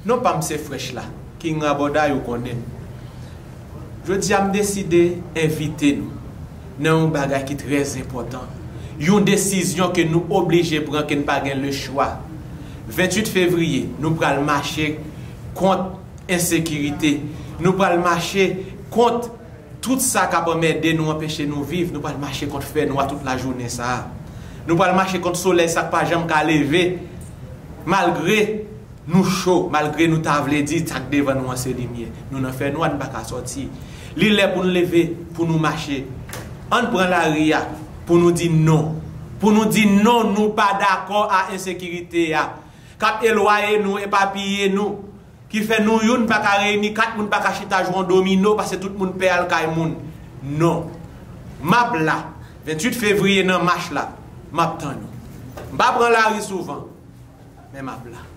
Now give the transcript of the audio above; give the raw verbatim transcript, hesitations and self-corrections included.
Non pa m se Fresh la, King Rabòday, ou konnen m. Jodi a m deside envite nou nan yon bagay ki trè enpòtan. Yon desizyon ke nou oblije pran, ke n pa gen lechwa. Venntuit fevriye, nou pral mache kont ensekirite. Nou pral mache kont tout sa k ap anmède nou, anpeche nou viv. Nou pral mache kont fè nwa tout lajounen sa a. Nou pral mache kont solèy sa k pa janm ka leve. Malgre nou cho, malgre nou ta vle di sa k devan nou an se limyè, nou nan fè nwa, nou pa ka sòti. Li lè pou n leve, pou nou mache. Ann pran lari a pou nou di non. Pou nou di non, nou pa dakò a ensekirite a k ap elwaye nou, epapiye nou, ki fè nou youn pa ka reyini, kat moun pa ka chita jwe yon domino, paske tout moun pè al kay moun. Non. M ap la. Venntuit fevriye nan mach la, m ap tann ou. M pa pran lari souvan, men m ap la.